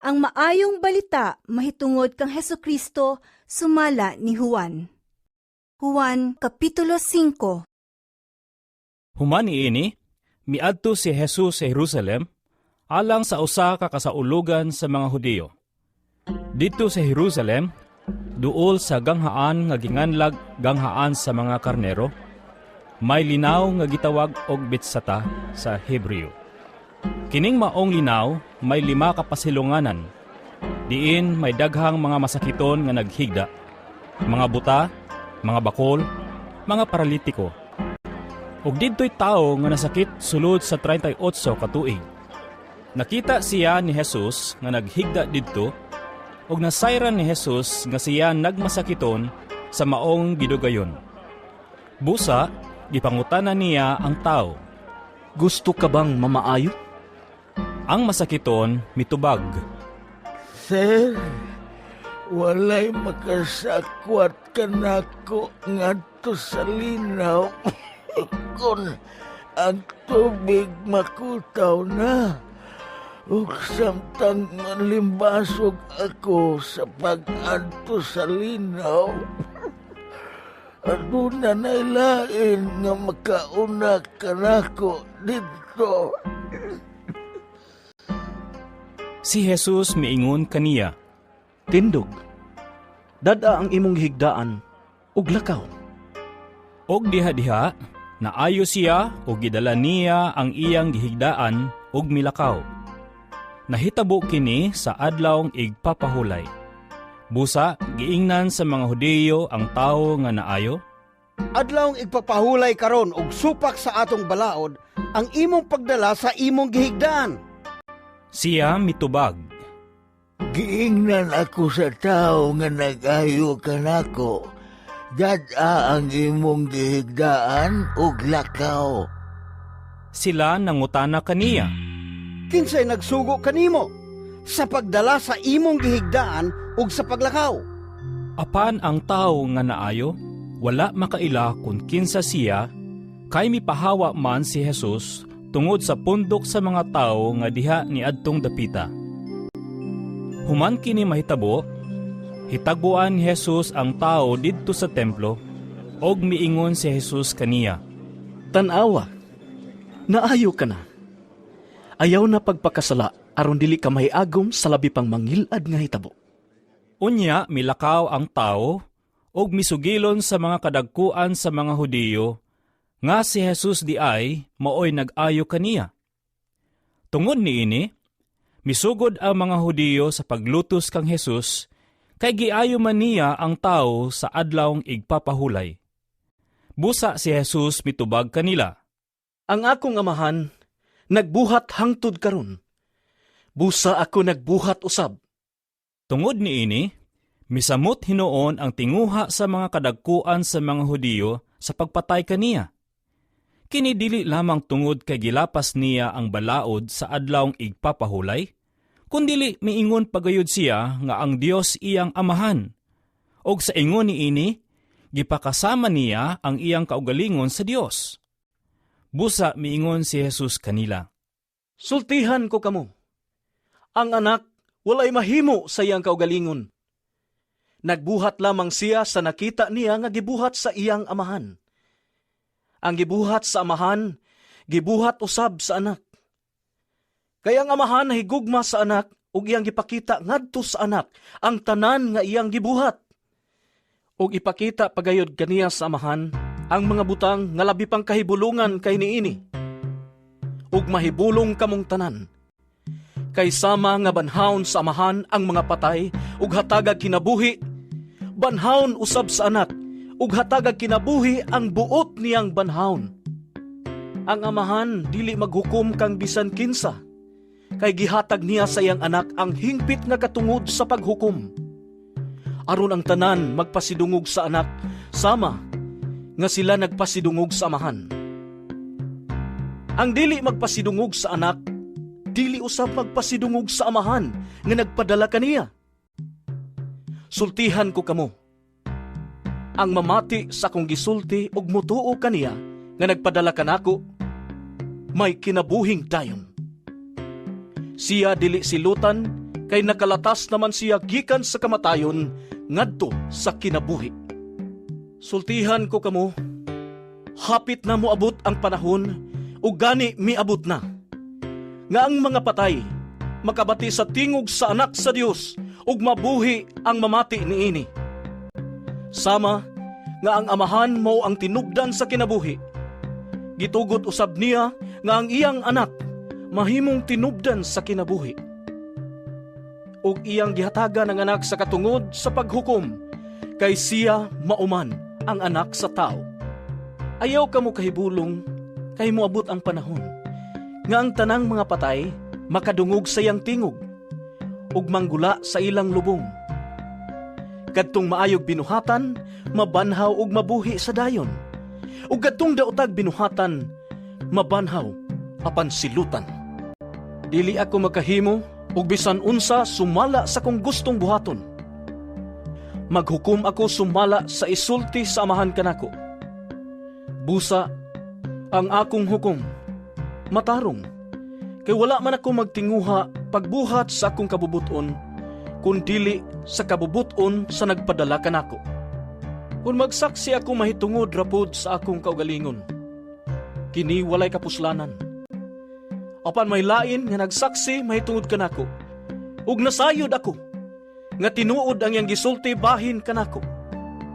Ang Maayong Balita mahitungod kang Hesukristo sumala ni Juan. Juan Kapitulo 5. Human niini, miadto si Jesus sa Jerusalem alang sa usa ka kasaulugan sa mga Hudiyo. Didto sa Jerusalem, duol sa ganghaan nga ginganlag Ganghaan sa mga Karnero, may linaw nga gitawag og Betsata sa Hebreo. Kining maong linaw may lima ka pasilunganan. Diin may daghang mga masakiton nga naghigda, mga buta, mga bakol, mga paralitiko. Ug didto'y tawo nga nasakit sulod sa 38 ka tuig. Nakita siya ni Jesus nga naghigda didto ug nasayran ni Jesus nga siya nagmasakiton sa maong gidugayon. Busa, gipangutana niya ang tawo. "Gusto ka bang mamaayo?" Ang masakiton mitubag. "Sir, walay makasakwat kanako ngadto sa linaw kon ang tubig makutaw na. Ug samtang limbasog ako sa pag-adto sa linaw, aduna nay lain nga makauna kanako didto." Si Jesus miingon kaniya, "Tindog. Dad-a ang imong higdaan ug lakaw." Og diha-diha, naayo siya ug gidala niya ang iyang gihigdaan ug milakaw. Nahitabo kini sa Adlawng Igpapahulay. Busa, giingnan sa mga Hudiyo ang tawo nga naayo, "Adlawng Igpapahulay karon ug supak sa atong balaod ang imong pagdala sa imong gihigdaan." Siya mitubag, "Giingnan ako sa tao nga nag-ayo kanako, 'Dad-a ang imong gihigdaan ug lakaw.'" Sila nangutana kaniya, "Kinsay nagsugo kanimo sa pagdala sa imong gihigdaan ug sa paglakaw?" Apan ang tawo nga naayo, wala makaila kung kinsa siya, kay mipahawa man si Jesus tungod sa pundok sa mga tawo nga diha niadtong dapita. Human kini mahitabo, hitagbuan ni Jesus ang tawo didto sa templo, og miingon si Jesus kaniya, "Tan-awa, naayo ka na. Ayaw na pagpakasala aron dili ka mahiagom sa labi pang mangilad nga hitabo." Unya milakaw ang tawo og misugilon sa mga kadagkuan sa mga Hudiyo nga si Jesus diay maoy nag-ayo kaniya. Tungod niini, misugod ang mga Hudiyo sa paglutos kang Jesus kay giayo man niya ang tawo sa Adlawng Igpapahulay. Busa si Jesus mitubag kanila, "Ang akong Amahan nagbuhat hangtod karon. Busa ako nagbuhat usab." Tungod niini, misamot hinuon ang tinguha sa mga kadagkuan sa mga Hudiyo sa pagpatay kaniya. Kini dili lamang tungod kay gilapas niya ang balaod sa Adlawng Igpapahulay, kundili miingon pagayod siya nga ang Dios iyang Amahan. Og sa ingon niini, gipakasama niya ang iyang kaugalingon sa Dios. Busa miingon si Jesus kanila, "Sultihan ko kamo. Ang Anak walay mahimo sa iyang kaugalingon. Nagbuhat lamang siya sa nakita niya nga gibuhat sa iyang Amahan. Ang gibuhat sa Amahan, gibuhat usab sa Anak. Kay ang Amahan nahigugma sa Anak ug iyang gipakita ngadto sa Anak ang tanan nga iyang gibuhat. Ug ipakita pagayod kaniya sa Amahan ang mga butang nga labi pang kahibulungan kay niini. Ug mahibulong kamong tanan. Kay sama nga banhawon sa Amahan ang mga patay ug hatagag kinabuhi, banhawon usab sa Anak ug hatagag kinabuhi ang buot niyang banhawon. Ang Amahan dili maghukom kang bisan kinsa, kay gihatag niya sa iyang Anak ang hingpit nga katungod sa paghukom, aron ang tanan magpasidungog sa Anak sama nga sila nagpasidungog sa Amahan. Ang dili magpasidungog sa Anak, dili usab magpasidungog sa Amahan nga nagpadala kaniya. Sultihan ko kamo. Ang mamati sa akong gisulti ug mutuo kaniya nga nagpadala kanako, may kinabuhing dayon. Siya dili silutan kay Kay nakalatas naman siya gikan sa kamatayon ngadto sa kinabuhi. Sultihan ko kamo, hapit na moabot ang panahon ug gani miabot na nga ang mga patay makabati sa tingog sa Anak sa Dios ug mabuhi ang mamati niini. Sama nga ang Amahan mao ang tinubdan sa kinabuhi, gitugot usab niya nga ang iyang Anak mahimong tinubdan sa kinabuhi. Ug iyang gihatagan ang Anak sa katungod sa paghukom, kay siya mao man ang Anak sa Tao. Ayaw kamo kahibulong kay moabot ang panahon nga ang tanang mga patay makadungog sa iyang tingog ug manggula sa ilang lubong. Kadtong maayog binuhatan, mabanhaw ug mabuhi sa dayon. Ug kadtong daotag binuhatan, mabanhaw apan silutan. Dili ako makahimo og bisan unsa sumala sa kong gustong buhaton. Maghukom ako sumala sa isulti sa Amahan kanako. Busa, ang akong hukom matarong, kay wala man ako magtinguha pagbuhat sa akong kabubuton, kun dili sa kabubuton sa nagpadala kanako. Kung magsaksi ako mahitungod ra pod sa akong kaugalingon, kini walay kapuslanan. Apan may lain nga nagsaksi mahitungod kanako, ug nasayod ako nga tinuod ang iyang gisulti bahin kanako.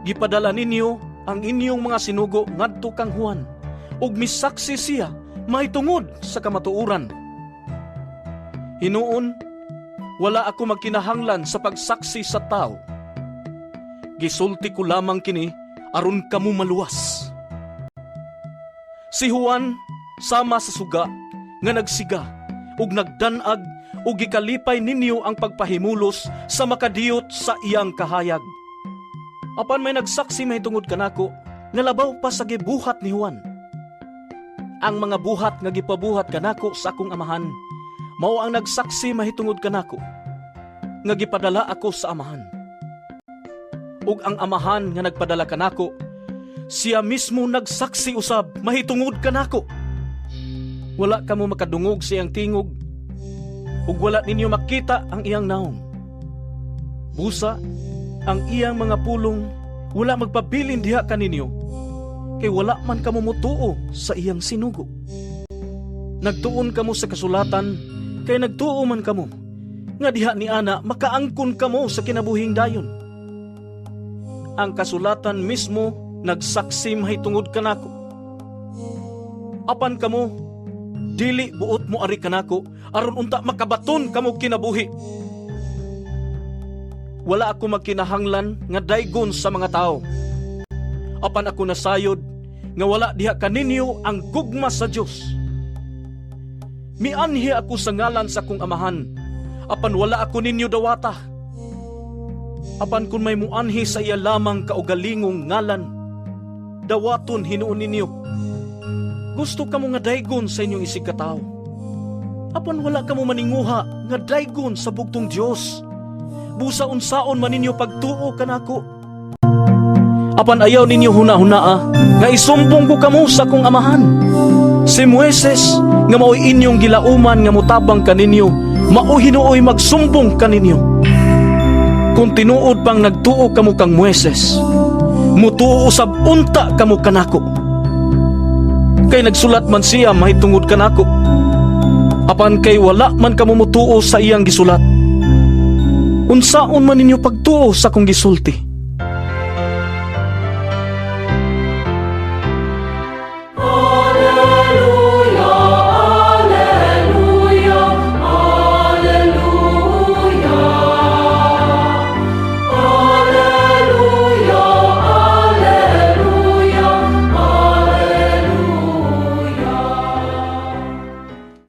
Gipadala ninyo ang inyong mga sinugo ngadto kang Juan, ug misaksi siya mahitungod sa kamatuoran. Hinuon, wala ako magkinahanglan sa pagsaksi sa tao. Gisulti ko lamang kini aron kamo maluwas. Si Juan sama sa suga nga nagsiga ug nagdanag, ug gikalipay ninyo ang pagpahimulos sa makadiyot sa iyang kahayag. Apan may nagsaksi mahitungod kanako nga labaw pa sa gibuhat ni Juan. Ang mga buhat nga gipabuhat kanako sa akong Amahan mao ang nagsaksi mahitungod kanako nga gipadala ako sa Amahan. Ug ang Amahan nga nagpadala kanako, siya mismo nagsaksi usab mahitungod kanako. Wala kamo makadungog sa iyang tingog ug wala ninyo makita ang iyang naong. Busa, ang iyang mga pulong wala magpabilin diha kaninyo, kay wala man kamo motuo sa iyang sinugo. Nagtuon kamo sa kasulatan kay nagtuo man kamo nga diha ni ana makaangkon kamo sa kinabuhing dayon. Ang kasulatan mismo nagsaksi mahitungod kanako. Apan kamo dili buot mo ari kanako aron unta makabaton kamo kinabuhi. Wala ako magkinahanglan nga daygon sa mga tao. Apan ako nasayod nga wala diha kaninyo ang gugma sa Dios. Mianhi ako sa ngalan sa akong Amahan, apan wala ako ninyo dawata. Apan kung may muanhi sa iya lamang kaugalingong ngalan, dawaton hinuon ninyo. Gusto kamo nga daygon sa inyong isig katawo, apan wala kamo maninguha nga daygon sa bugtong Dios. Busa unsaon man ninyo pagtuo kanako? Apan ayaw ninyo huna-hunaa nga isumbong ko kamo sa akong Amahan. Si Moises nga mao'y inyong gilauman nga mutabang kaninyo, mao hinuoy magsumbong kaninyo. Kung tinuod pang nagtuo kamo kang Moises, mutuo usab unta kamo kanako, kay nagsulat man siya mahitungod kanako. Apan kay wala man kamo mutuo sa iyang gisulat, unsaon man ninyo pagtuo sa akong gisulti?